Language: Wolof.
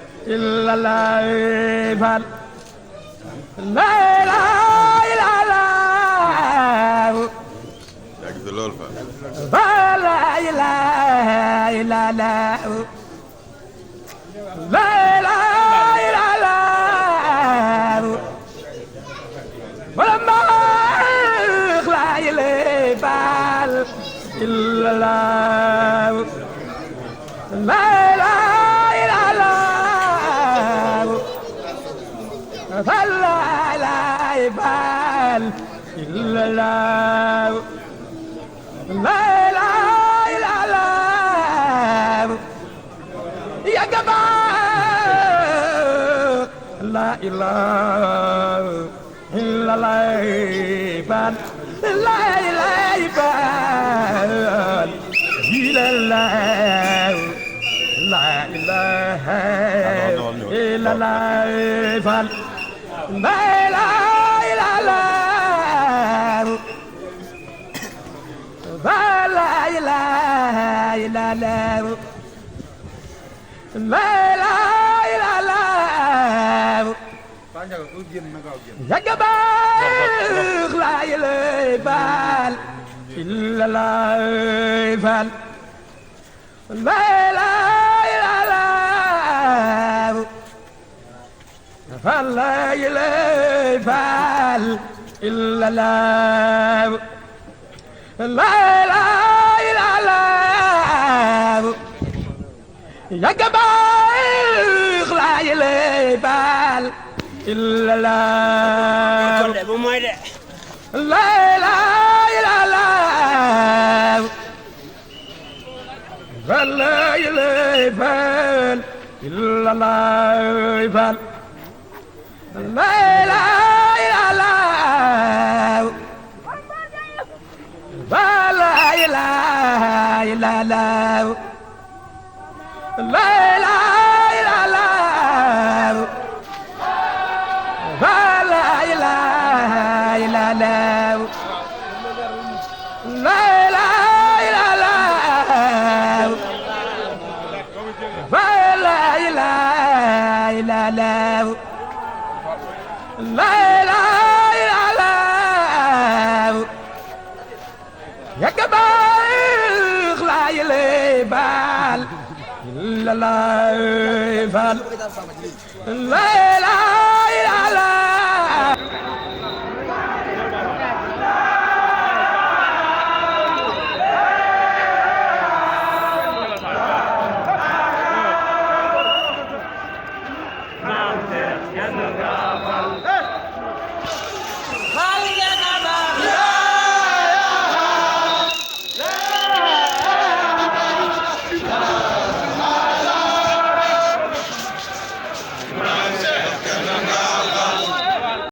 La ilaha illallah fal la ilaha illallah yàgg fi lool fa la ilaha illallah la ilaha illallah wala ma la ilaha illallah la ilaha illallah la ilaha illallah la ilaha illallah ya gaba la ilaha illallah la ilaha illallah la ilaha illallah la ilaha illallah la ilaha illallah la ilaha illallah yagaba la ilaha illallah la ilaha illallah la ilaha illallah la ilaha illallah yagaba la ilaha illallah la ilaha illallah la ilaha illallah la ilaha illallah la ilaha illallah la ilaha illallah la ilaha illallah la ilaha illallah la ilaha illallah la ilaha illallah yakaba la ilaha illallah la ilaha illallah Yàlla